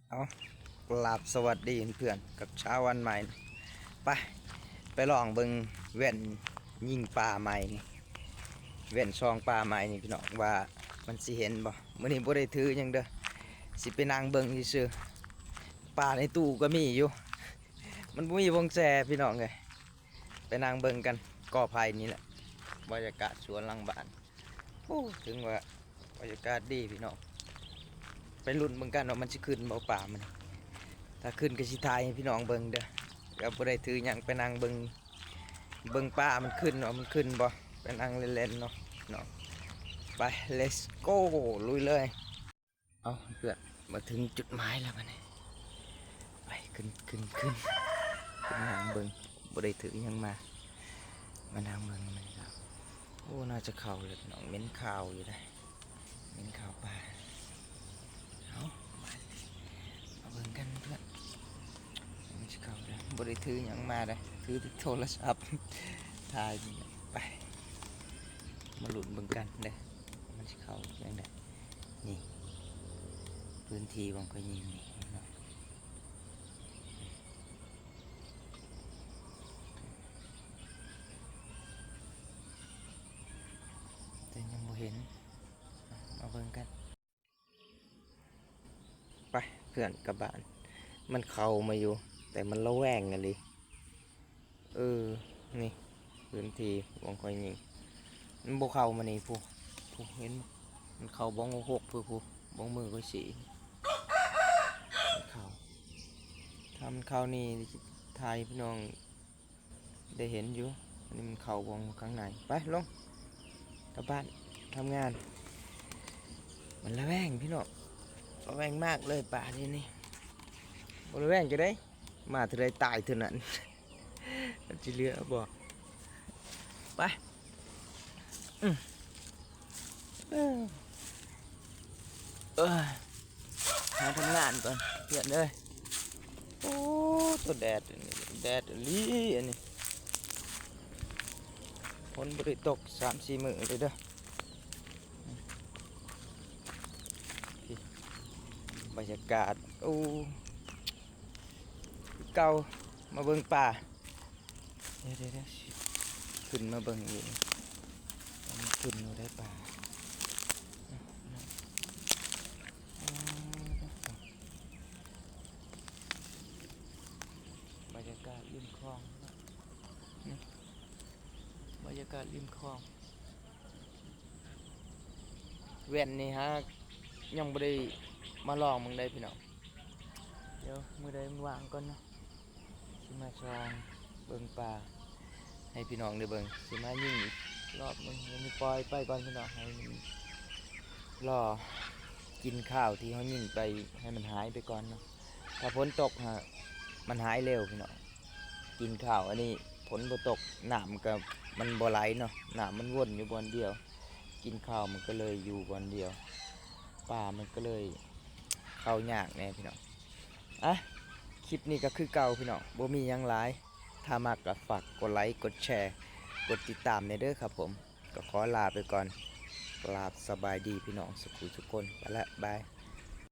ເອົາ ກາບສະຫວັດດີເພື່ອນກັບເຊົ້າວັນໃໝ່. ໄປ ໄປລອງເບິ່ງແວ່ນຍິງປາໃໝ່ນີ້ ແວ່ນສ່ອງປາໃໝ່ນີ້ພີ່ນ້ອງ ວ່າມັນຊິເຫັນບໍ່. ມື້ນີ້ບໍ່ໄດ້ຖືຫຍັງເດີ້ ຊິໄປນັ່ງເບິ່ງຊື່ໆ. ປາໃນຕູ້ກໍມີຢູ່ ມັນບໍ່ມີວົງແຊພີ່ນ້ອງເອີຍ. ໄປນັ່ງເບິ່ງກັນ ກໍໄຜ່ນີ້ແຫຼະ ບັນຍາກາດສວນຫຼັງບ້ານ. ໂອ້ ເຖິງວ່າບັນຍາກາດດີພີ່ນ້ອງ ໄປລຸ້ນເບິ່ງກັນວ່າມັນຊິຂຶ້ນບໍ່ປາມັນ. ຖ້າຂຶ້ນກໍຊິຖ່າຍໃຫ້ພີ່ນ້ອງເບິ່ງເດີ້. ກໍບໍ່ໄດ້ຖືຫຍັງ ໄປນັ່ງເບິ່ງ ເບິ່ງປາມັນຂຶ້ນວ່າມັນຂຶ້ນບໍ່. ໄປນັ່ງເລ່ນໆເນາະພີ່ນ້ອງ. ໄປ let's go ລຸຍເລີຍ. ເອົາເພື່ອນ ມາເຖິງຈຸດໝາຍແລ້ວບັດນີ້ ໄປ ຂຶ້ນ ຂຶ້ນ ຂຶ້ນ ຂຶ້ນນັ່ງເບິ່ງ. ບໍ່ໄດ້ຖືຫຍັງມາ ມານັ່ງເບິ່ງມັນ. ໂອ້ ໜ້າຈະເຂົ້າແລ້ວພີ່ນ້ອງ ເໝັນຄາວຢູ່ເດ້ ເໝັນຄາວປາ. ເອົາ ມາ ມາເບິ່ງກັນເພື່ອນ ມັນຊິເຂົ້າເດີ້. ບໍ່ໄດ້ຖືຫຍັງມາເດ້ ຖືແຕ່ໂທລະສັບຖ່າຍ. ໄປ ມາລຸ້ນເບິ່ງກັນເດີ້ ມັນຊິເຂົ້າຈັ່ງໃດ. ນີ້ ພື້ນທີ່ບ່ອນຂ້ອຍຍິງນີ້ເນາະ ແຕ່ຍັງບໍ່ເຫັນ. ມາເບິ່ງກັນ ໄປ ເພື່ອນກັບບ້ານ. ມັນເຂົ້າມາຢູ່ ແຕ່ມັນລະແວງອີ່ຫຼີ. ເອີ ນີ້ ພື້ນທີ່ບ່ອນຂ້ອຍຍິງ ມັນບໍ່ເຂົ້າມານີ້ພຸ້ນ ພຸ້ນ ເຫັນບໍ່? ມັນເຂົ້າບ່ອນຫົກພຸ້ນ ພຸ້ນ ບ່ອນມືຂ້ອຍຊີ້ ມັນເຂົ້າ. ຖ້າມັນເຂົ້ານີ້ ຖ່າຍໃຫ້ພີ່ນ້ອງໄດ້ເຫັນຢູ່. ອັນນີ້ມັນເຂົ້າບ່ອນຂ້າງໃນ. ໄປ ລົງ ກັບບ້ານ ທຳງານ. ມັນລະແວງພີ່ນ້ອງ ລະແວງມາກເລີຍປານີ້ນີ້. ບໍ່ລະແວງຈັ່ງໃດ ມາເທື່ອໃດຕາຍເທື່ອນັ້ນ ມັນຊິເຫຼືອບໍ່? ໄປ ອືມ ເອີ ເອີ ຫາທຳງານກ່ອນເພື່ອນເອີຍ. ໂອ້ ໂຕແດດ ແດດອີ່ຫຼີອັນນີ້ ຝົນບໍ່ໄດ້ຕົກສາມສີ່ມື້ເລີຍເດີ້. ບັນຍາກາດ ໂອ້ ຄືເກົ່າ ມາເບິ່ງປາ. ດຽວໆໆ ຊິຂຶ້ນມາເບິ່ງອີກ ວ່າມັນຂຶ້ນຢູ່ໃດປາ. ບັນຍາກາດລິມຂອງ ນີ້ ບັນຍາກາດລິມຂອງ. ແວ່ນນີ້ຫາຍັງບໍ່ໄດ້ມາລອງເບິ່ງເດ້ພີ່ນ້ອງ. ດຽວມື້ໃດມັນວ່າງກ່ອນເນາະ ຊິມາສ່ອງເບິ່ງປາໃຫ້ພີ່ນ້ອງໄດ້ເບິ່ງ. ຊິມາຍິງອີກລອບໜຶ່ງ ດຽວນີ້ປ່ອຍໄປກ່ອນພີ່ນ້ອງ ໃຫ້ມັນລໍກິນຂ້າວທີ່ເຮົາຍິງໄປ ໃຫ້ມັນຫາຍໄປກ່ອນເນາະ. ຖ້າຝົນຕົກຫາ ມັນຫາຍເລັວພີ່ນ້ອງ ກິນຂ້າວ. ອັນນີ້ຝົນບໍ່ຕົກ ນ້ຳມັນກໍ ມັນບໍ່ໄຫຼເນາະ ນ້ຳມັນວົນຢູ່ບ່ອນດຽວ ກິນຂ້າວມັນກໍເລີຍຢູ່ບ່ອນດຽວ ປາມັນກໍເລີຍເຂົ້າຍາກແດ່ພີ່ນ້ອງ. ອະ ຄລິບນີ້ກໍຄືເກົ່າພີ່ນ້ອງ ບໍ່ມີຫຍັງຫຼາຍ. ຖ້າມັກກໍຝາກກົດໄລ ກົດແຊ ກົດຕິດຕາມແດ່ເດີຄັບຜົມ. ກໍຂໍລາໄປກ່ອນ ກາບສະບາຍດີພີ່ນ້ອງສຸຂູສຸຄົນ ໄປລະ ບາຍ.